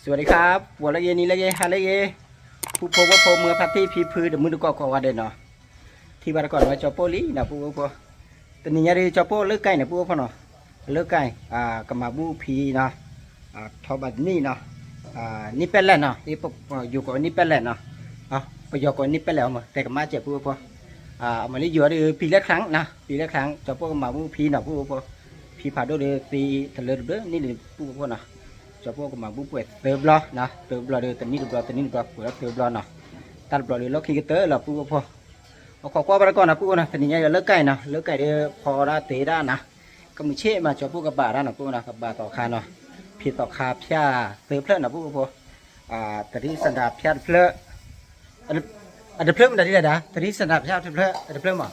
สวัสดีครับ ပှၤလၢဂ့ၤ နံၤလၢဂ့ၤ ဟါလၢဂ့ၤ ဖုဖိဝဲဖိ မုၢ်ဖါတံၢ်ဖံဖု တမုၢ်တကိးကိးဂၤဒဲးနီၤ, ထံၣ်ဘၣ်တကိးန့ၣ်ဝဲ ကၠီပိၢ်လံနီၤ ပုၢ်ဖိဖိ, တနံၤညါဒီး ကၠီပိၢ်လၢကၢ်န့ၣ် ပုၢ်ဖိနီၤ, လၢကၢ် ကမၤဘူၣ်ဖံနီၤ, ထီဘၣ်တနံၣ်နီၤ, နံၣ်ပဲလဲၣ်နီၤ, ယိၤကိးနံၣ်ပဲလဲၣ်နီၤ, ပယီၤကိးနံၣ်ပဲလဲၣ် တဲကမၣ်စဲး ပုၢ်ဖိဖိ, အမၤလၢယိၤဒီး ပံၤလၢချၣ်နီၤ, ပံၤလၢချၣ် ကၠီပိၢ်ကမၤဘူၣ်ဖံနီၤ ပုၢ်ဖိဖိ, ဖံဖးဒိၣ်ဒီးသံတလၢတဘျၢနံၣ်လံ ပုၢ်ဖိဖိနီၤ, ကၠီပိၢ်ကမၤဘူၣ်ပှဲၤသၢဘျီနီၤ, သၢဘျီဒီးတနံၣ်တဘျီ တနံၣ်တဘျီ ပှဲၤလီၤသၢဘျီနီၤ, တၢ်တဘျီဒီးလီၢ်ခံကတၢၢ်လီၤ ပုၢ်ဖိဖိ, အိၣ်ခိးကွၢ်ဘၣ်တကိးနီၤ ပုၢ်ဖိနီၤ, တနံၤညါယလၢကၢ်အံၤနီၤ, လၢကၢ်အံၤဒီး ဖီဒၣ်တ့ဒၣ်နီၤ, ကမုၢ်ဆ့ၣ်မး ကၠီပိၢ်ကဘၣ်ဒၣ်နီၤ ပုၢ်ဖိနီၤ, ကဘၣ်သီခါနီၤ, ဖံးသီခါဖၠၣ်သၢဖျၢၣ်နီၤ ပုၢ်ဖိဖိ, တရံးစဒါဖၠၣ်တဖျၢၣ်, အတဖျၢၣ်မတၤဒ်လဲၣ်ဒၣ်, တရံးစဒါဖၠၣ်တဖျၢၣ် အတဖျၢၣ်မး,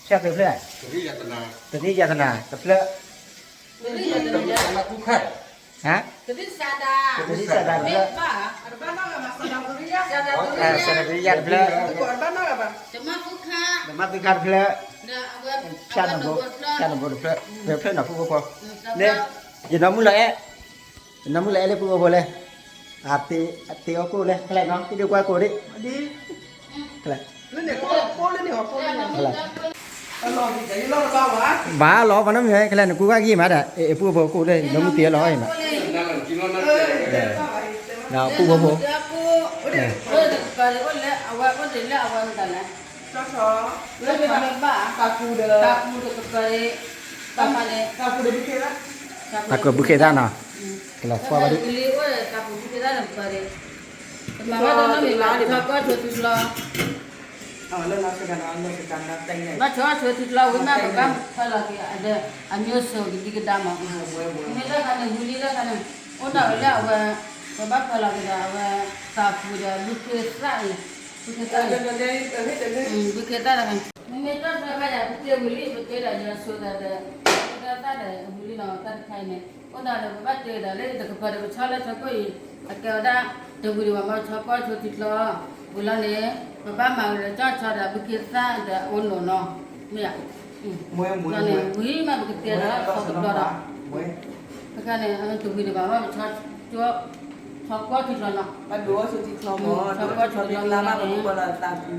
ဖၠၣ်သၢဖျၢၣ်, တရံးယတနၤတဖျၢၣ်, ဟါ, တရံးစဒါတဖျၢၣ်, စဒါတရံးယတဖျၢၣ်, တမၤသူခါတဖျၢၣ်, ဖၠၣ်နဘိတဖျၢၣ်, ဖၠၣ်နဘိတဖျၢၣ်, တဖျၢၣ်နီၤ ပုၢ်ဖိဖိ, န့ၣ်, ယနီၢ်မုၣ်လီၤအဲၣ် နမုၢ်လၢအဲၣ်လၢပုၢ်ဖိဖိလဲၣ်, အတ့အီၣ်ကိၣ်လဲၣ် ခဲလၢာ်နီၤ ဟံၣ်ဒုးကွၢ်ကိၣ်ဒံး, ခဲလၢာ်, ဘၣ်လီၤ ပှၤနီတမံၤဝဲ ခဲလၢာ် နကူကွၢ်က့ၤမးဒၣ် အပုၢ်ဖိကိၣ်ဒံး နမုၢ်တ့အလီၤအံၤမး, ဒီးပုၢ်ဖိဖိ တၢ်ကွဲးဘုခ့သၣ်နီၤ, ကလီၤဖှီၣ်ဘၣ်ဒံး, တမၤဘၣ်တၢ်နီတမံၤဘၣ် ထီကီၢ်ဆိသုကျီ, ဘၣ်ထီကီၢ်ဆိသုကျီဝံၤမး ပဘၣ်ဖၢလီၤက့ၤဒီး အမျိုးစုံကဒံကဒါမး, မ့ၢ်လၢခါန့ၣ် ဝံၤလံလၢခါန့ၣ် အိၣ်ဒၣ်ဝဲလၢအဝဲ ပဘၣ်ဖၢလီၤက့ၤဒီး အဝဲသးပူၤဒီး ဘုခ့သၣ်အံၤ, ဘုခ့သၣ်, ဘုခ့သၣ်တခါန့ၣ် မ့မ့ၢ်တၢ်ထွဲဘၣ်ယၤ ပတ့ဝံၤလံ ပတ့ဒီးယၤဆိသးဒီး ဘုခ့သၣ်ဒီးဝံၤလံနီၤ တၢ်တခါအံၤန့ၣ် အိၣ်ဒၣ်ဒီး ပဘၣ်တ့ဒီးလၢတကပၤဒီး ပဆီလၢထီကီၢ်အံၤ အကဲဝဲဒၣ် တဝံၤဒံးဘၣ်မ့ၢ် ထီကီၢ်ဆိသုကျီ ဝံၤလီၤန့ၣ် ပဘၣ်မၤဝဲဒီး ကၠီၣ်ဆီဒီး ဘုခ့သၣ်ဒီးအိၣ်နီၤနီၤ မ့ၢ်ဧါ, လီၤန့ၣ် ဝံၤမး ပကတ့ဒီး ထီကပၤဒီး အခါန့ၣ် တဝံၤဒံးဘၣ်မ့ၢ် ပဆီ ထီကီၢ်ဆိကျီနီၤ, ထီကီၢ်ဆိကျီလီၤန့ၣ်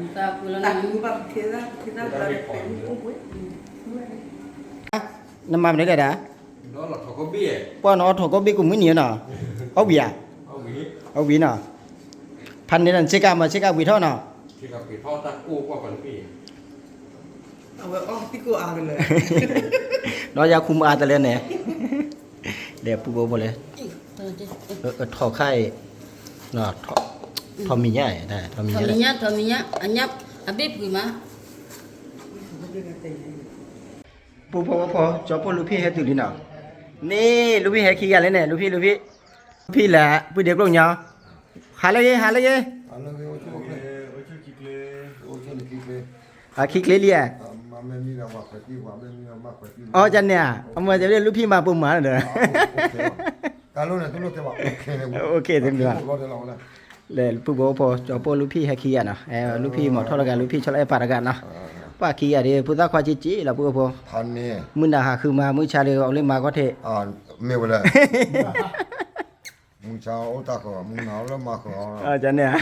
သးပူၤလီၤန့ၣ် နမၤမနုၤလဲၣ်ဒၣ်, ပှၤနအီထီၣ်ကီၢ်ဘ့ၣ်ကိးမုၢ်နံၤနီၤ, အီၣ်ဝံၤဧါ, အီၣ်ဝံၤနီၤ, ဖးန့ၣ်ဒီး ဆ့ကၤမၤ ဆ့ကၤဝံၤထီၣ်နီၤ, ဒီးယၤခူမၤအါတလဲၣ်န့ၣ်, ဒီးပုၢ်ဖိဖိလဲၣ်, ထီၣ်ခါအံၤ, ထီၣ်မံၤညါ, ထီၣ်မံၤညါ, ထီၣ်မံၤညါ, အဘ့ၣ်ပှံၤမး ပုၢ်ဖိဖိဖိ ကၠီပိၢ်လူဖံၣ်ဟဲတုၤလံနီၤ, န့ၣ် လူဖံၣ်ဟဲခံဂၤလဲၣ်န့ၣ် လူဖံၣ် လူဖံၣ်, လူဖံၣ်လၢ ပုၢ်ဒ့ကျိၣ်ညီ, ဟါလၢဂ့ၤ ဟါလၢဂ့ၤ, ဟးခံကျ့လံဧါ, အီၣ်ကန့ၣ်ဧါ, အမၤစၢၤလၢလူဖံၣ်မၤပိာ်မၤဒီး, တၢ်လီၢ်န့ၣ် တလိၣ်တဲဘၣ် အိၣ်ခ့သ့ၣ်မး, လၢပုၢ်ဖိဖိ ကၠီပိၢ်လူဖံၣ်ဟဲခံဂၤနီၤ, အဲ လူဖံၣ်မၤထီၣ်တဂၤ လူဖံၣ်ဆီလၢအဲၣ်ပၢ်တဂၤနီၤ, ပှၤခံဂၤဒီး ဖိသၣ်ခွါက့က့လီၤ ပုၢ်ဖိဖိ, မုၢ်နၤဟးဃုမၤ မုၢ်ဆါဒီး အီၤလၢမၤကီၢ်ထံး, မ့ၢ်ဝဲလဲၣ်, မုၢ်ဆါအိၣ်တၢ်ဃီၤ မုၢ်နၤအိၣ်လၢမၤဃီၤ, န့ၣ်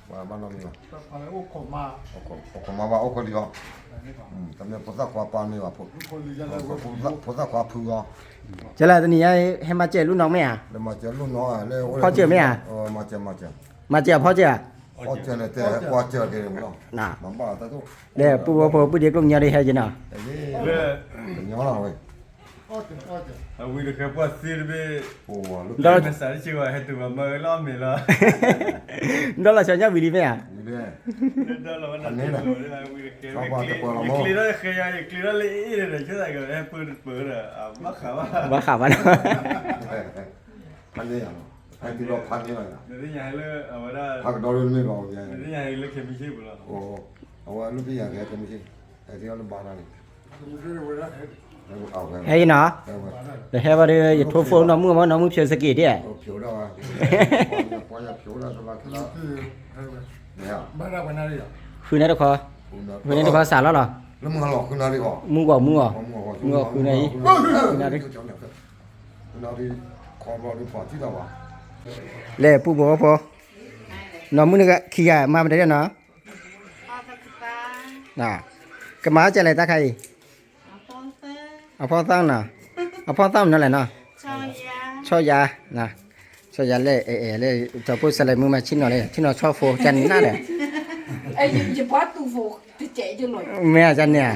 ဧါ, ပှၤမၤနီတမံၤဘၣ်, အိၣ်ခိးမါဘၣ် အိၣ်ခိးလံအီၤ, တမ့ၢ်ဖိသၣ်ခွါပာ်မ့ၢ်ဘၣ်, ဖိသၣ်ခွါဖုအီၤ, ကဲလၢတနံၤညါ ဟဲမၤစၢၤလူနီၢ်မ့ၢ်ဧါ, ဖီစၢၤမ့ၢ်ဧါ, မၤစၢၤ ဖီစၢၤဧါ, ဖီစၢၤန့ၣ် တဲကွၢ်စၢၤက့ၤမး, ဒီးပုၢ်ဖိဖိ ပုၢ်ဒ့ကျိၣ်ညီဒီးဟဲက့ၤနီၤ, ဝံၤတဃဲပှၤသ့တဘ့ၣ်, ဒီး ဒီးလီၤဆီညါဝံၤလံမ့ၢ်ဧါ, ကျ့ထီၣ်ဃဲယၤ ယကျ့ထီၣ်လၢအ့ၣ်ဒီး ဆၢသးကဟဲပၢၢ်ပၢၢ်ဒီး ဘၣ်ဃးဘၣ်နီၤ, ဖးန့ၢ်ယၤလီၤ, ဟဲတုၤလီၤဖးန့ၢ်လီၤယၤ, ဖးကဒီးလၢနမ့ၢ်ဘၣ်, အဝဲလူဖံၣ်ယၤကဟဲကမုၢ်ဆ့ၣ်, ဟဲတုၤလီၤလၢဘၣ်နၤန့ၣ်, ဟဲအံၤနီၤ, တဟဲဘၣ်ဒီး ယထိဖိနီၢ်မုၣ်မး နီၢ်မုၣ်ဖျိးစက့ၤဒၣ်, ဃုန့ၢ်တခီ, ဃုန့ၢ်တခီစးလီၤလီၤ, မုၢ်ဂီၤမုၢ်ဂီၤ, မုၢ်ဂီၤဃုန့ၢ်အံၤ, ဃုန့ၢ် လဲၤပူဖိဝဲဖိ, နီၢ်မုၣ်နခံဂၤမၤမတၤဒ်နီၤ, ကမၤအီၣ်ကလဲၤတၢ်ခါအံၤ, အဖီသၣ်နီၤ, အဖီသၣ်မနုၤလဲၣ်နီၤ, ဆီယၤ, ဆီယၤလဲၣ်, အဲ အဲ လဲၣ်, ကၠီပိၢ်စလဲၤမုၢ်မၤဆ့ၣ်နီၤလဲၣ်, ဆ့ၣ်နီၤဆီဖိ ကနၣ်လဲၣ်, မ့ၢ်အကန့ၣ်ဧါ,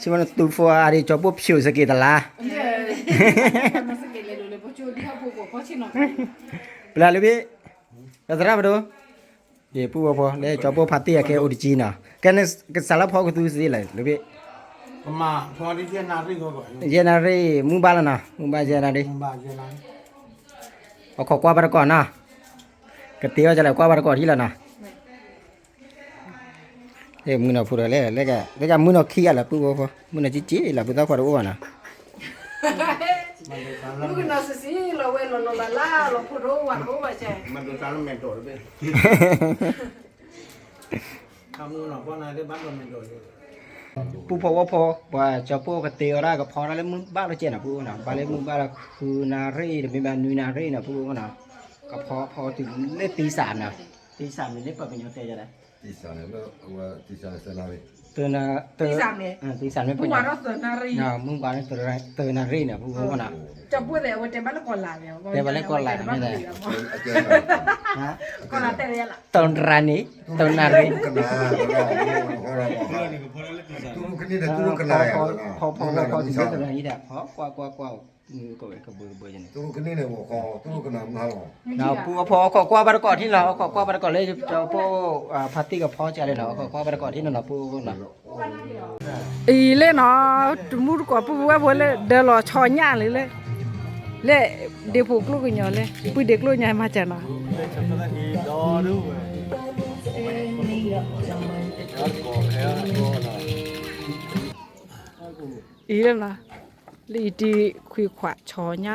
ဆ့ၣ်နီၤသူဖိအါဒံး ကၠီပိၢ်ဖျိးစက့ၤတလါ, ပျၢ်လၢဘ့ၣ်, ပသရၣ်ပဒိ, ယပုၢ်ဝဲၢ်ဖိ လၢကၠီပိၢ်ဖါတံၢ်အကဲအိၣ်တကံနီၤ, ကဲန့ၣ်ကစးလၢဖီကသူစ့လၢဘ့ၣ်, ယဲၢ်နၣ်ရံၣ် မုၢ်ဘၣ်လီၤနီၤ, မုၢ်ဘၣ်ယဲၢ်နၣ်ရံၣ်, ဟီၣ်ခိးကွၢ်ဘၣ်တကိးနီၤ, ကတ့အီၣ်ကလဲၤကွၢ်ဘၣ်တကိးထံၣ်လီၤနီၤ. မုၢ်နီၤဖိဒီးလဲၣ်, လၢကမုၢ်နီၤခံဂၤလီၤ ပုၢ်ဖိဖိ, မုၢ်နီၤက့က့လီၤ ပုၢ်သၣ်ခွါတအိၣ်ဘၣ်နီၤ, မုၢ်ကနီၤစံးစံးလီၤဝဲလီၤလီၤလၢ်လၢ်လီၤ ဖိဒိၣ်ဝၤတအိၣ်ဘၣ်စဲး, ပုၢ်ဖိဝဲၢ်ဖိ, ပှၤကၠီပိၢ်ကတ့အီၣ်ဒၣ်ကဖီတၢ်လၢမုၢ်ဘၣ်လီၤကဲနီၤ ပုၢ်ဖိနီၤ, ဘၣ်လၢမုၢ်ဘၣ်လီၤ ဃုနၣ်ရံၣ် တမ့ၢ်ဘၣ်နွံနၣ်ရံၣ်နီၤ ပုၢ်ဖိနီၤ, ကဖီဖီတုၤလၢသံစးနီၤ, သံစးမ့ၢ်လၢပှၤကညီတဲယၤဒၣ် သံစးန့ၣ်, သံစးန့ၣ်, မုၢ်ဘၣ်လီၤသၢနၣ်ရံၣ်နီၤ ပုၢ်ဖိနီၤ, တဲဘၣ်လၢကီၢ်လၢ်န့ၣ်, တရၣ်န့ၣ်, တနၣ်ရံၣ်, ဖီဖီဖီဖီတုၤလၢတရၣ်အံၤဒၣ် ဖီကွၢ်ကွၢ်ကွၢ်, ကဘၢကဘၢန့ၣ်, ပုၢ်ဖိဟီၣ်ခိးကွၢ်ဘၣ်တကိးထံၣ်လီၤ ဟီၣ်ခိးကွၢ်ဘၣ်တကိးလၢ ကၠီပိၢ်ဖါတံၢ်ကဖီကလဲၣ်နီၤ ဟီၣ်ခိးကွၢ်ဘၣ်တကိးထံၣ်လီၤနီၤ ပုၢ်ဖိနီၤ, အံၤလဲၣ်နီၤ, တမူတကိးပုၢ်ဖိဝဲၢ်ဖိလၢဒၢးလီၤဆီညၣ်လံလၢ, လဲၣ်ဒ့ဖိကျိၣ်ကညီလၢ ပုၢ်ဒ့ကျိၣ်ညါမၤစၢၤနီၤ, အံၤလၢနီၤ, လၢအံၤတံၤခွံခွးဆီညၣ်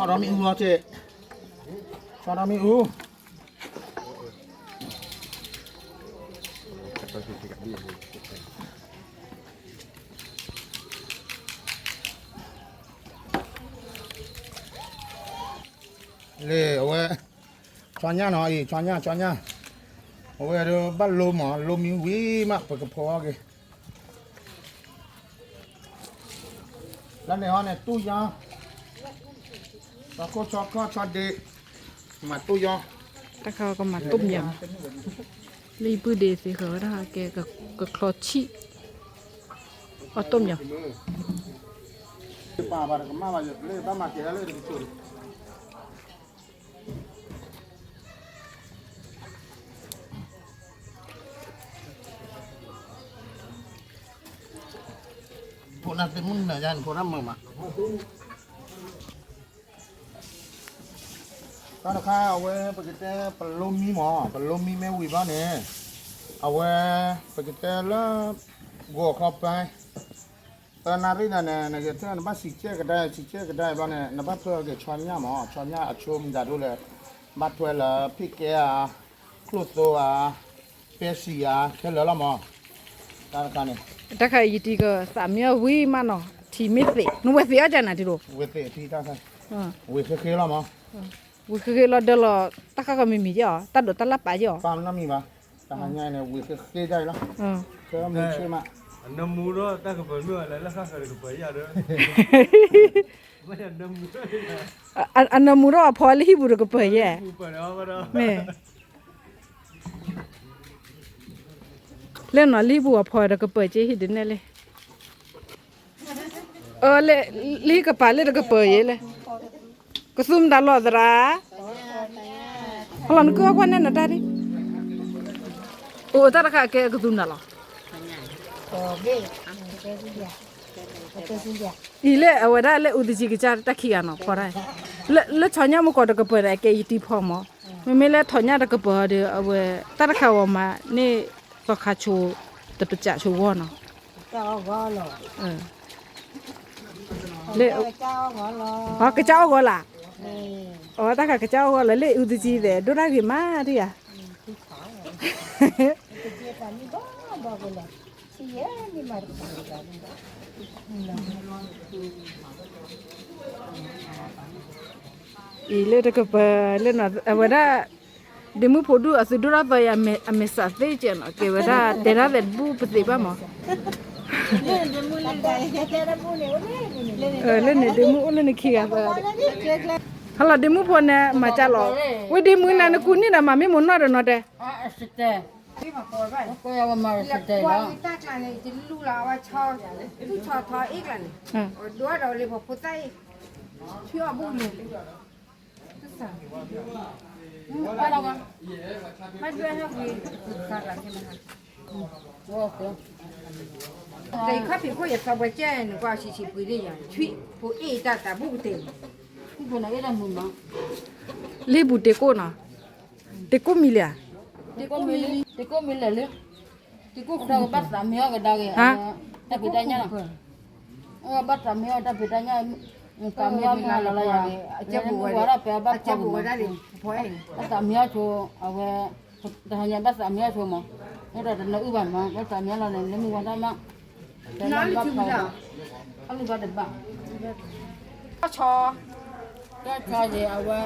ဆီဒီမ့ၣ်အူလီၤက့, ဆီဒီမ့ၣ်အူ, လၢအဝဲ, ဆီညၣ်နီၤအံၤ ဆီညၣ် ဆီညၣ်, အဝဲဒၣ်ဘၣ်လိမး လိမံဝံၤမး ပကဖီအီၣ်က့ၤ လၢန့ၣ်ဟီန့ၣ် တူၢ်ယီၤ, ဆီခိၣ်ဆီခီၣ်ဆီဒ့, မၤတူၢ်ယီၤ, တၢ်ခါကမၤတူၢ်ယီၤ, လၢယပုၢ်ဒ့သ့ဃၢၤဝဲဒၣ်ကဲ ကချီဆံၣ်, အီၣ်တူၢ်ယီၤ, ဘၣ်ဘၣ်တကမၣ်ဘၣ် လၢဘၣ်မၤကဲၤဒၣ်လၢတကဆိးန့ၣ် ဖိနၢ်သ့ၣ်မုၣ်နၢၤယါန့ၣ် ဖိတၢ်မုာ်မး, တၢ်တခါ အဝဲပကတဲပလိမံမး ပလိမံမ့ၢ်ဝံၤဘျီန့ၣ်, အဝဲ ပကတဲလၢ ဂီၤခီပၢ် သၢနၣ်ရံၣ်န့ၣ် နကထၢၣ်နဘၣ်စံးကဲကဒါ စံးကဲကဒါဘျီန့ၣ် နဘၣ်ထွဲအီၤက့ၤဆီညၣ်မး ဆီညၣ်အဆိမတၤဒိၣ်လဲၣ်, ဘၣ်ထွဲလၢဖံးကဲဧါ, ချိၣ်သိဧါ, ပဲစံးဧါ ခဲလၢာ်လီၤမး, တၢ်တခါန့ၣ်, တၢ်ခါယတံၤကသးမံအီၣ်ဝံၤမးနီၤ ထံမ့ၢ်သ့ၣ် နဝဲသ့ၣ်အီၣ်ကနၤတံၤဒိၣ်, ဝဲသ့ၣ်ထံတၢ်ခါ, ဝံၤဃ့ဃ့လီၤမး, ဝံၤဃ့ဃ့လီၤဒၢလီၤ တၢ်ဃၣ်ဃၢၤမံၤမံၤက့ၤအီၤ တၢ်ဒိးတၢ်လၢပာ်က့ၤအီၤ ပာ်မနီမံၤဘၣ်, တၢ်ဟါညါန့ၣ် ဝံၤဃ့ဃ့ဒၣ်အံၤလီၤ, ခဲမုၢ်ဆ့ၣ်မး, အနၢမူထီၣ်တၢ်ကပၤမ့ၢ်ဝဲလၢလၢဃၣ်ဃၢၤတကပၤယၤဒီး အနၢမူထီၣ်အဖီလၢဟံၣ်ပူၤတကပၤယဲၢ်, မ့ၢ်, လၢနီၤလၢဟံၣ်ပူၤအဖီတကပၤက့ၤဟံၣ်ဒ်နဲၣ်လံ, အၢ လၢဟံၣ်ကပၤလၢတကပၤယဲၢ်လဲၣ်, ကသူမတၤလီၤသရၣ်, ဟလီၤနကုၢ်အီၣ်ကွၢ်နဲၣ်နတၢ်ဒ်, အိၣ်တၢ်တခါကဲကသူမတၤလီၤ အံၤလၢအဝဲဒၣ်လၢအူသကံကစၢ်တၢ်ခံဂၤနီၤဖီတၢ်, လၢဆီညၣ်မူကီးတကပၤန့ၣ် အကဲယတံၤဖီမး, မ့မ့ၢ်လၢဆီညၣ်တကပၤဒီး အဝဲတၢ်တခါဝဲမးန့ၣ် သီခါဆိ တပစးဆိဂီၢ်နီၤ, လၢ, ကစၢ်အီၣ်ဂီၤလၢ်, အတၢ်ခါကစၢ်အီၣ်ဂီၤလၢ် လၢအူသကံသဲး ဒိၣ်တၢ်ဂ့ၤမးတယၤ ယဲန့ၣ်မးတကပၤန့ၣ်ဘၣ်, မ့ၢ်လီၤ, အံၤလၢတကပၤလၢနီၤ အဝဲဒၣ် ဒ့မုၣ်ဖိဒူၣ်အသုဒိၣ်ထီၣ်သီယၤ အမဲာ်စးသ့ကဲနီၤ ကဲဝဲဒၣ်တဲဒၣ်သဲးတဘူၣ်ပသ့ဘၣ်မး လၢန့ၣ်ဒ့မုၣ်အိၣ်လၢနခံဂၤသၢဂၤဒီး ဟလီၤဒ့မုၣ်ဖိန့ၣ် မၤကၢ်လီၤ ဝံၤဒ့မုၣ်န့ၣ် နကူနံၣ်ဒီးမၤမ့ၢ်မိၢ်နီၢ်ဒီးနီၤတဲ တခီဖံးခိၣ် ယသီပှဲၤကဲ နကွၢ်ဆံးဆံးပှ့ၤန့ၢ်ယၤ ထွံၣ်ဖိအ့ၣ်တၢ်သးဘူၣ်ကတဲာ် လ့ပူၤတ့ကိၣ်နီၤ တ့ကိၣ်မံၤလံဧါ တ့ကိၣ်မံၤလံ တ့ကိၣ်မံၤလၢာ်လံ တ့ကိၣ်ဘၣ်သးမံအီၣ်ကဒါက့ၤ တၢ်ဖံးတၢ်ညၣ် ဘၣ်သးမံအီၣ်တၢ်ဖံးတၢ်ညၣ် သးမံအီၣ်မံလီၤလၢယၤ ဝဲဒၣ်ဖဲဘၣ်ဖီမး ဘၣ်သးမံအီၣ်ဆိ အဝဲ တဟါညါဘၣ်သးမံအီၣ်ဆိမး မ့ၢ်ဒီးတနၢအုၣ်ဘၣ်မး ဘၣ်သးမံအီၣ်လီၤန့ၣ် လၢမုၢ်ဝါဒၣ်မး တၢ်လၢဘၣ်ဖီ အလုၢ်ဘၣ်တဘၣ် ဆီ တၢ်ဆီယဲအဝဲ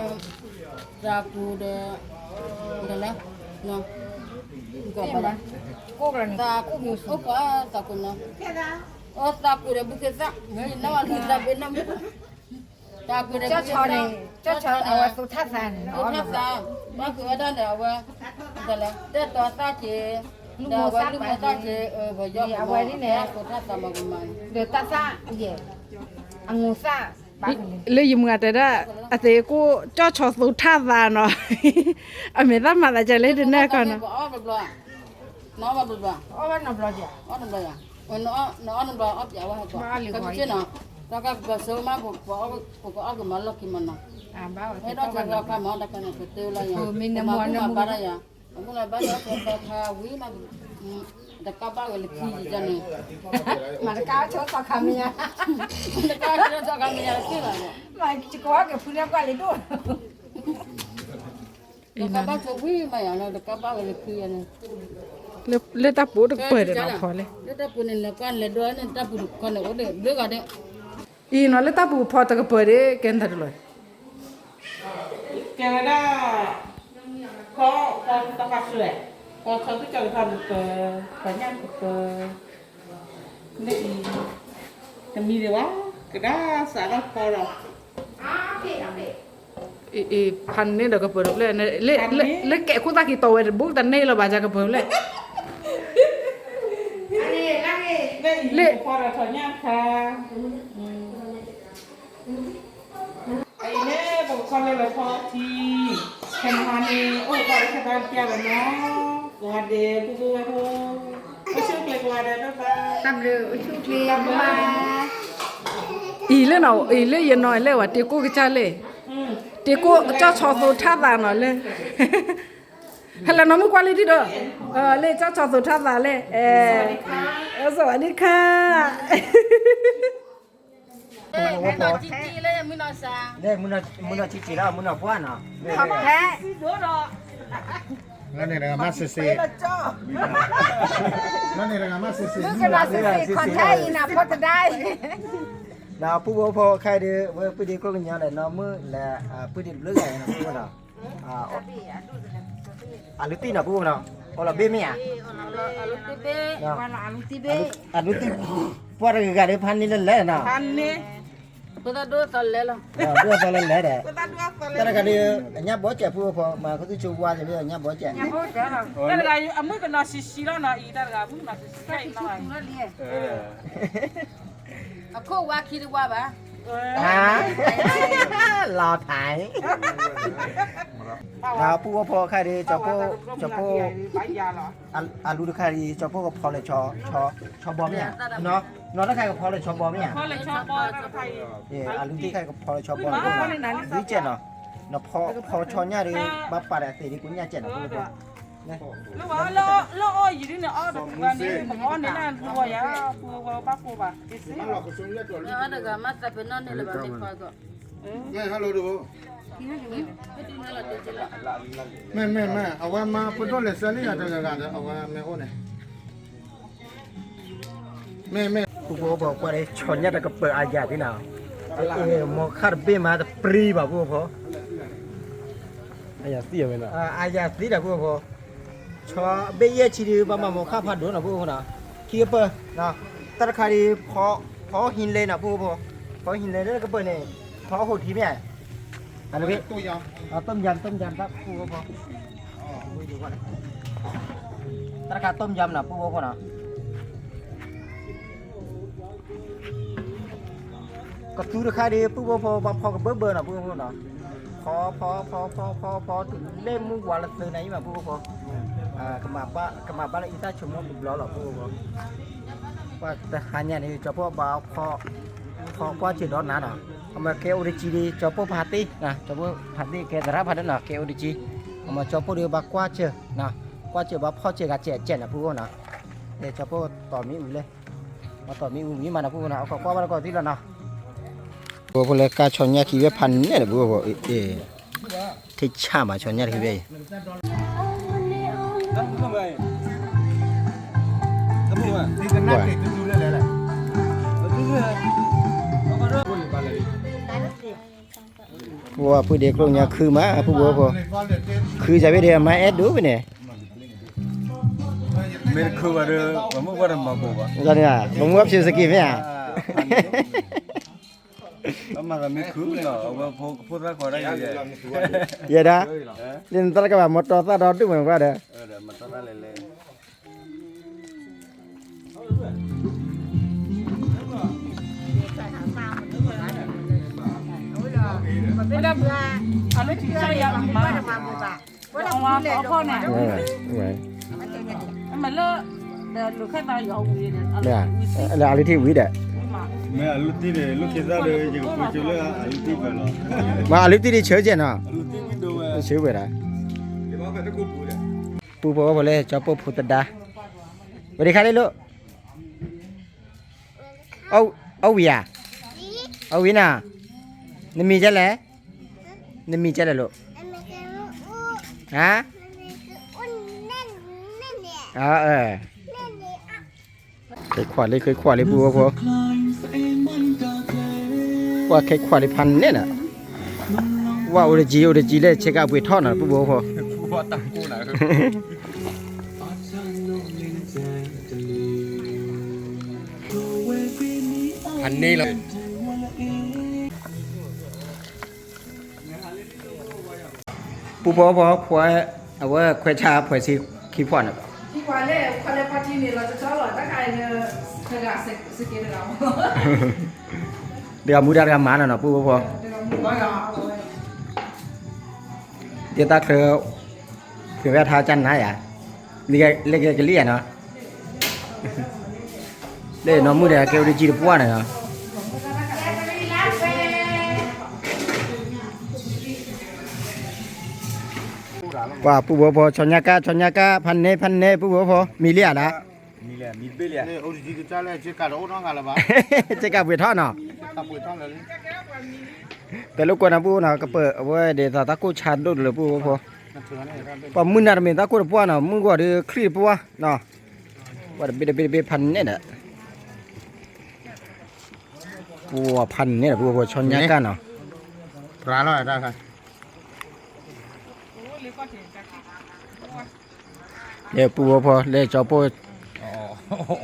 သးကူဒီး ဒ်လဲၣ် သးကူ အိၣ်ကွၢ်သးကူနီၤ အိၣ်သးကူဒီးဘုခ့သၣ် မ့ၢ်ယနီၢ်ဝဲလံသးဘ့ၣ်နီၢ်မ့ၢ် သးကူဒီးဘုခ့သၣ် ကၠီဆီန့ၣ် အဝဲသူၣ်ထၣ်သးန့ၣ် သူၣ်ထၣ်သး ဘၣ်ဃုာ်ဝဲဒၣ်န့ၣ် အဝဲ ဒ်လဲၣ် တဲတီသၣ်က့ၤ ဒီးအဝဲလုၢ်မိၢ်သၣ်က့ၤ ပယီၤအဝဲဒ်န့ၣ် သူၣ်ထၣ်သးမၤကမၤ ဒီးတၢ်သၣ်ယဲၢ် အငိၤသၣ် လၢယမုၢ်အတဲဒၣ် အသ့ၣ်ကိၣ်ကၠီၣ်ဆီသူၣ်ထၣ်သးနီၤ အမဲာ်သၣ်မၤသးကလဲၣ်တနၢ်ကီၢ်နီၤ နအီၣ်ဘၣ်ဘျီ နအီၣ်ဘၣ်ဘျီ နအီၣ်နဘျီ အီၣ်ပျးဝဲဟဲကီး ကမ့ၢ်က့နီၤ တၢ်ကပၢၤဆၢမး ပကအီၣ်ကမၤလီၢ်ခံမးနီၤ ဟဲဒီးဆၢကီၢ်ခါမး တၢ်ကန့ၣ်ကတၢၢ်လၢယၤ မၤမူမၤဘၣ်ဒၣ်ယၤ အမုၢ်လၢ်ဘၣ်ဒီးဆၢကီၢ်ခါဝံၤမး တကးဘၣ်ဝဲလၢခံယၤန့ၣ် မၤတကးဆၢကီၢ်ခါမ့ၢ်ညါ တကးဆၢကီၢ်ခါမ့ၢ်ညါတက့ၢ်ဘၣ် မၤကကီကဖုလၢကွၢ်လံဒိၣ် တကးဘၣ်ဆိဝံၤမးယၤလီၤ တကးဘၣ်ဝဲလၢခံယၤန့ၣ် လၢတၢ်ပူၤတကပၢၤဒီးနီၤဖီလဲၣ် လၢတၢ်ပူၤန့ၣ် လဲၤကွၢ်လဲၤဒိးန့ၣ် တၢ်ပူၤတခီန့ၣ် အိၣ်ဒီးဘျုးဂၤဒဲး အံၤနီၤ လၢတၢ်ပူၤဖီတကပၢၤဒီး ကဲနတၢ်တလီၤ ကဲဝဲဒၣ် ဖီ ဖီတဖၣ်ဆွဲ ဖီဆီသူၣ်ကၠီကထီတကပၢၤ ဖီညၣ်တကပၢၤ လၢအံၤ တမံၤဒံးဘၣ် ကဒါစးထီၣ်ဖီလီၤ အ့ ဖးန့ၢ်ဒီးကပၢၤတဖျၢၣ် လၢကဲခိၣ်သၣ်ခံတီဝဲတဘိတန့ၢ်လီၤဘၣ် ကပၢၤဖျၢၣ် လၢအံၤ လၢဖီဒီးထီၣ်ညၣ်ခါ အံၤန့ၣ် ပကဖီလၢလၢဖီထံ ခဲမဟါန့ၣ် အိၣ်ဖီဒီးခဲဘါပျၢ်လီၤနီၤ ကဝါဒဲး ပူဖိဝဲဖိ အိၣ်ဆူၣ်အိၣ်ချ့ကဝါဒဲး ဘၣ်ဘၣ် တၢ်ဘျုး အိၣ်ဆူၣ်အိၣ်ချ့ ဘၣ်ဘၣ် အံၤလၢနီၤ အံၤလၢယနီၤလၢဝဲတ့ကိၣ်ကစၢ်လဲၣ် တ့ကိၣ်ကၠီၣ်ဆီသိထၣ်သးနီၤလၢ ဟဲလၢနီၢ်မုၣ်ကွၢ်လံဒ်ဒီး လၢကၠီၣ်ဆီသိထၣ်သးလဲၣ် စဝးဒံခါ လၢမုၢ်နီၢ်ဆံးဆံးလၢမုၢ်နီၢ်ပှၢ်နီၤ လၢန့ၣ်တဂၤမၤစ့စ့ လၢန့ၣ်တဂၤမၤစ့စ့ မုၣ်ကနီၤစ့စ့ ခီၣ်ထါအံၤနၤဖိတဒါအံၤ ဒီးပုၢ်ဖိဖိခဲအံၤဒီး ဝဲပုၢ်ဒ့ကျိၣ်ကညီဒီး နီၢ်မုၣ်လၢ ပုၢ်ဒ့တဘျုးဂၤအံၤနီၤ ပုၢ်ဖိနီၤ အလုၢ်တံၢ်နီၤ ပုၢ်ဖိနီၤ အိၣ်လီၤဘ့ၣ်မ့ၢ်ဧါ အလုၢ်တံၢ် ပှၤတဂၤဂၤဒီး ဖးန့ၢ်လၢလဲၣ်နီၤ ဒိၣ်သီလဲၣ်လီၤ ဒိၣ်သီလၢလဲၣ်ဒီး တၢ်တဂၤဒီး အညၣ်ဘီစဲး ပုၢ်ဖိ မၤခူသူၣ်ဆိဝါ အညၣ်ဘီစဲး တၢ်တဂၤ အမုၣ်ကနီၤဆံးဆံးလီၤနီၤ အံၤတၢ်တဂၤ မုၣ်ကနီၤဆံးဆံး အခိၣ်ဝါခံတဝါဘၣ် လီၤဖး ဒီးပုၢ်ဖိခဲအံၤဒီး ကၠီဖိ ကၠီဖိ အလူတခါအံၤ ကၠီဖိကဖီလၢ ဆီဘီမ့ၢ်ဧါ နီၢ်တခါကဖီလၢဆီဘီမ့ၢ်ဧါ အလူတခါကဖီလၢဆီဘီ ဒ်ကဲနီၤ နဖီ ဖီဆီညၣ်ဒီး ဘၣ်ပာ်ဒီးအသ့ၣ်ဒ်ကိညၣ်ကဲနီၤ လၢအီၣ်ယံၤဒ်န့ၣ် အီၣ်တပူၤဘၣ်န့ၣ် နကအီၣ်န့ၢ်နၤတဘျီယၤ ပူဝဲဘၣ်ကိးဘၣ် က့ၤစ့ လၢအီၣ်တဂၤမ့ၢ်သးပ့ၤနီၣ်န့ၢ်လၢၤဘၣ်မ့ၢ်ဖီကီး မ့ၢ် မ့ၢ် မ့ၢ် အဝဲမၤပဒိၣ်လဲၤဆၢလံ တဂၤဂၤဒီး အဝဲမ့ၢ်အိၣ်န့ၣ် မ့ၢ် မ့ၢ် ပုၢ်ဖိဖိကွၢ်ဒီး ဆီညၣ်တကပၢၤအါယၤဒ်နီၤ အ့ မီၤခါတဘ့ၣ်မးတပြံဘၣ် ပုၢ်ဖိဖိ အယၤသံအဝဲနီၤ, အယၤသံဒီး ပုၢ်ဖိဖိ, ဆီဘ့ၣ်ယဲၢ်ဆံဒီး ဘၣ်မၤမိၢ်ခၣ်ဖးဒိၣ်နီၤ ပုၢ်ဖိနီၤ, ခံကပၢၢ်, တၢ်တခါဒီး ဖီဟံးလဲနီၤ ပုၢ်ဖိဖိ, ဖီဟံးလဲလၢကပၢၢ်န့ၣ်, ဖီဟိးထံမ့ၢ်ဧါ, အ, ต้มยำ ต้มยำ ပုၢ်ဖိဖိ, တၢ်တခါต้มยำနီၤ ပုၢ်ဖိဖိနီၤ ကသူတခါဒီး ပုၢ်ဖိဖိ ဘၣ်ဖီကဘၢဘၢနီၤ ပုၢ်ဖိဖိနီၤ, ဖီဖီဖီဖီ ဖီဖီတုၤလၢမုၢ်ဝါလၢသုးနၤအံၤမး ပုၢ်ဖိဖိ, ကမၤဘၣ်လၢအံသၣ်ဆိကမိၣ်တဘျီလီၤ ပုၢ်ဖိဖိ, ပှၤတဟါညါန့ၣ် ကၠီဖိဘၣ်ဖီ, ဖီကွၢ်စၢၤဒီးနၤနီၤ, အမ့ၢ်ကဲအိၣ်တကံဒီး ကၠီဖိဖးသ့, ကၠီဖိဖးသ့ကဲသရၣ်ဖးဒိၣ်နီၤ ကဲအိၣ်တကံ, အမ့ၢ်ကၠီဖိဒီးဘၣ်ကွၢ်စၢၤ, ကွၢ်စၢၤဘၣ်ဖီစၢၤဂၤစဲးစဲးနီၤ ပုၢ်ဖိနီၤ, ကၠီဖိတီၢ်မံအူလဲ မၤတီၢ်မံအူမံမးနီၤ ပုၢ်ဖိနီၤ, အခိးကွၢ်ဘၣ်တကီၢ်သံလီၤနီၤ, ဖိဖိလၢကါဆီညၣ်ခံဝဲဖးနဲၣ်ဒီး ပုၢ်ဖိဖိ, ထံဆၣ်မးဆီညၣ်တခံဝဲအံၤ, ပှၤပုၢ်ဒ့ကျိၣ်ညါခုမး ပုၢ်ဖိဖိ, ခုစၢ်ဖဲဒ့မၤအဲၣ်ဒိၣ်ဖဲန့ၣ်, မ့ၢ်တခုဘၣ်ဒီး ပှၤမုၢ်ပှၢ်တမၤဘူးဘၣ်, ပှၤမုၢ်ပှၢ်ဖျိးစက့ၤမ့ၢ်ဧါ, မၤသးမ့ၢ်ခုလီၤ အဝဲဖိသၣ်ဃီဒၣ်ယဲ, ယဲဒၣ်, လၢနသရၣ်ကဘၣ်မၤတီသၣ်ဒီဒူၣ်မးပှၤဒီး လၢအလုၢ်ထံဝံၤဒီး, မ့ၢ်အလုၢ်တံၢ်န့ၣ် ဆၢကဲနီၤ, ဆၢဝဲဒၣ်, ပုၢ်ဖိဝဲဖိလၢ ကၠီပိၢ်ဖိသဒါ, ဝဲဒၣ်ခါလၢလိၣ်, အီၣ်ဝံၤဧါ, အီၣ်ဝံၤနီၤ, နမံၤကဲလဲၣ်, နမံၤကဲလဲၣ်လိၣ်, ဟါ, အၢ, ခဲခွါလံ ခဲခွါလံ ပုၢ်ဖိဖိ, ပှၤခဲခွါလံဖးနဲၣ်နီၤ, ဝဲအိၣ်တကံ အိၣ်တကံလၢ ဆ့ကၤပှ့ၤထီၣ်နီၤ ပုၢ်ဖိဖိ, ဖးန့ၣ်လီၤ. ပုၢ်ဖိဖိ ခွဲး, အဝဲခွဲးဆါ ဖှဲးဆံခံဖီန့ၣ်, တဂၤမူဒါတဂၤမၤနီၤနီၤ ပုၢ်ဖိဖိ, ဒ်တၢ်ချၢ, ဖုးဝဲထါကနါယၤ, လၢကဲကလံၤယၤနီၤ, လၢနီၢ်မုၣ်ဒီး ကဲအိၣ်တကံတပှၢ်န့ၣ်နီၤ. ပှၤပုၢ်ဖိဖိ ဆီညါကါ ဆီညါကါ ဖးန့ၣ် ဖးန့ၣ် ပုၢ်ဖိဖိ မံၤလံဧါဒၣ်, ဆ့ကၤပှ့ၤထီၣ်နီၤ, တဲလိာ်ကွဲးနီၤ ပုၢ်ဖိနီၤ ကပၢၢ်အဝဲဒ်သိးတၢ်ကိၢ်ဆါဒိၣ်တလၢ ပုၢ်ဖိဖိ, ပှၤမုၢ်နၤတမ့ၢ်တၢ်ကိၢ်တပှၢ်နီၤ မုၢ်ဂီၤဒီးချံတပှၢ်နီၤ, ပှၤတဘ့ၣ်တဘ့ၣ်တဘ့ၣ်ဖးန့ၣ်ဒီး ပှၤဖးန့ၣ်ဒီး ပုၢ်ဖိဖိ ဆီညါကါနီၤ, လၢပုၢ်ဖိဖိ လၢကၠီပိၢ်,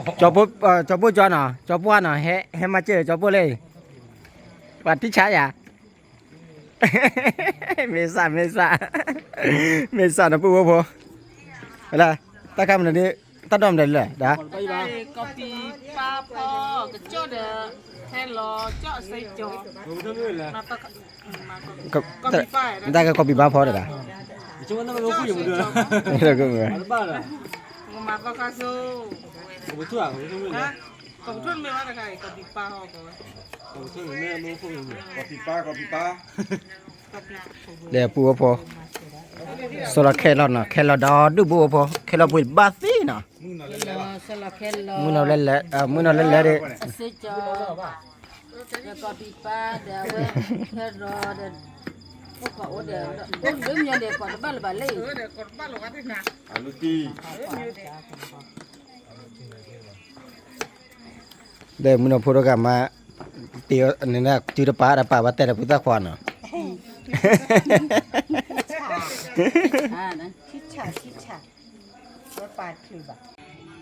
ကၠီပိၢ်ကၠီနီၤ ကၠီပှၢ်နီၤ ဟဲမၤစၢၤကၠီပိၢ်လၢ, ပှၤထံၣ်ဆါယၤ, မ့ၢ်စး မ့ၢ်စး, မ့ၢ်စးနီၤ ပုၢ်ဖိဖိ, တၢ်ခါမနုၤဒ်, တၢ်ဒိးမနုၤလဲၣ်ဒၣ်, ကီၢ်ပံၤပၢ်ဖီ ကကၠီၣ်ဒီး ဟဲလီၤ ကၠီၣ်အစဲကၠီ, တၢ်ကီၢ်ပံၤပၢ်ဖီတဒၣ်, မၤသီခါဆိ, ကီၢ်ပထူၣ်မ့ၢ်ဝဲတခါအံၤ ကီၢ်ပံၤပၢ်ဟီၣ်ကီၢ်ဝဲ, ကီၢ်ပံၤပၢ် ကီၢ်ပံၤပၢ်, လၢပုၢ်ဖိဖိ, စီၤလီၤခဲလီၤနီၤ ခဲလီၤဒီဒူၣ် ပုၢ်ဖိဖိ ခဲလီၤပှ့ၤဘၣ်သ့နီၤ, မုၢ်နီၤလဲၤလဲၤ, မုၢ်နီၤလဲၤလဲၤဒီး ကီၢ်ပံၤပၢ်ဒီးအဝဲ ခဲလီၤဒီး အိၣ်ကီၢ်အိၣ်ဒီး အိၣ်လၢမညီန့ၣ် ကီၢ်တဘၣ်လၢၤဘၣ်လၢ, ဒီးမုၢ်နီၤဖိတဂၤမး, တ့ၢ်န့ၣ် တုၤတပာ်တပာ်ဘၣ်တဲဒီးပုၢ်သၣ်ခွါနီၤ,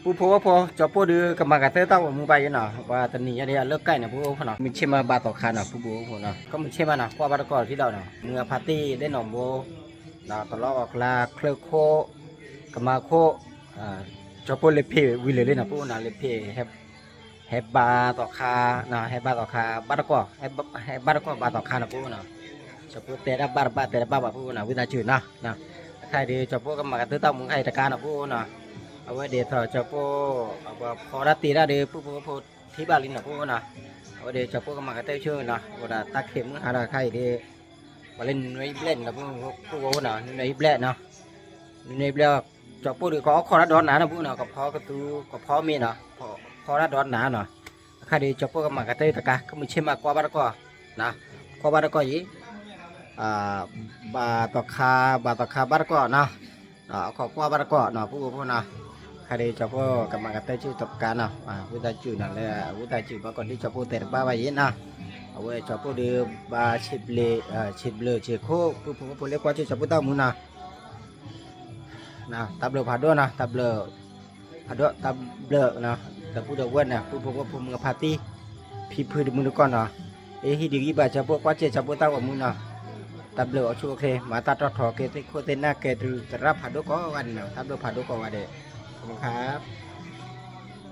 ပူဖိဝဲဖိ ကၠီၤပိၢ်ဒုးကမၤကတၢၢ်တၢ်အိၣ်မူဘၣ်ယဲနီၤ, ပှၤတနံၤညါဒ်အလၢကၣ်န့ၣ် ပူဖိနီၤ, မုၢ်ဆ့ၣ်မးဘၣ်သီခါနီၤ ပူဖိနီၤ, ကမုၢ်ဆ့ၣ်မးနီၤ ကွၢ်ဘၣ်တကီၢ်ထံလီၤနီၤ, မုၢ်အဖါတံၢ်ဒဲးနီၢ်ဘိ တလီအီၣ်ကျါ ချၢခိၣ် ကမၤခိၣ် ကၠီၤပိၢ်လၢဖ့ၣ်ဝံၤလၢာ်လံနီၤ ပူဖိနီၤ, လၢဖ့ၣ် ဟဲဘၣ်သီခါ, ဟဲဘၣ်သီခါ ဘၣ်တကီၢ်, ဟဲဘၣ်တကီၢ်ဘၣ်သီခါနီၤ ပူဖိနီၤ, ကၠီၤပိၢ်တဲတၢ်ဘၣ်တဘၣ်တဲတဘၣ်ဘၣ် ပူဖိနီၤ ဝံသးစူၤနီၤ, အခါအံၤဒီး ကၠီၤပိၢ်ကမၤကတၢၢ်တၢ်အိၣ်မူခါအံၤတကါနီၤ ပူဖိနီၤ, အဝဲဒ်သိးကၠီၤပိၢ် ပှၤဖီတၢ်တ့တၢ်ဒီး ပူဖိဖိထံၣ်ဘၣ်လံနီၤ ပူဖိနီၤ, အဝဲဒ်ကၠီၤပိၢ်ကမၤကတၢၢ်ဆူနီၤ, အိၣ်ဒီးတၢ်ခံးမုၢ်ဟါဒီးအခါအံၤဒီး ပှၤလၢနွံဘျဲၣ်န့ၣ်ဒီး ပူဖိဖိနီၤ နွံဘျဲၣ်နီၤ, နွံဘျဲၣ် ကၠီၤပိၢ်ဒီးကအီၣ်ခီၣ်တၢ်ဒီးနၤနီၤ ပူဖိနီၤ, ကဖီကသူ ကဖီမ့ၤနီၤ, ဖီတၢ်ဒီးနၤနီၤ, အခါဒီးကၠီၤပိၢ်ကမၤကတၢၢ်တကါ ကမုၢ်ဆ့ၣ်မးကွၢ်ဘၣ်တကီၢ်, ကွၢ်ဘၣ်တကီၢ်အံၤ ဘၣ်သီခါ ဘၣ်သီခါဘၣ်တကီၢ်နီၤ, အခီၣ်ကွၢ်ဘၣ်တကီၢ်နီၤ ပူဖိဖိနီၤ, အခါဒီးကၠီၤပိၢ်ကမၤကတၢၢ်ဆူတကါနီၤ, ဝံသးစူၤနီၤ လၢဝံသးစူၤဘၣ်ကီးဒ်ကၠီၤပိၢ်တဲတဘၣ်ဘၣ်ယဲနီၤ, အဝဲကၠီၤပိၢ်ဒီးဘၣ်ဆံးဘျုး ဆံးဘျုးဆံးခိၣ် ပူဖိဖိလၢကွၢ်စၢၤကၠီၤပိၢ်တၢ်အိၣ်မူနီၤ တၢ်ဘျုးဖးဒိၣ်နီၤ တၢ်ဘျုးဖးဒိၣ် တၢ်ဘျုး ဒီပုၢ်ဒီဝဲၢ်န့ၣ် ပုၢ်ဖိဝဲၢ်ဖိမုၢ်အဖါတံၢ် ဖံဖုတမုၢ်တကီၢ်နီၤ, အ့ ဟံးဒံးဂံၢ်ဘါကၠီၤပိၢ် ကွၢ်စၢၤကၠီၤပိၢ်တၢ်အိၣ်မူနီၤ, တၢ်ဘျုးအိၣ်ဆူၣ်အိၣ်ချ့ မၤတၢ်တီထီၣ်က့ၤသ့ၣ်ခိၣ်သ့ၣ်နၢ်ကဲၤတရူးသရၣ်ဖးဒိၣ်ကိးဂၤဒဲးနီၤ, တၢ်ဘျုးဖးဒိၣ်ကိးဂၤဒဲး, ခါ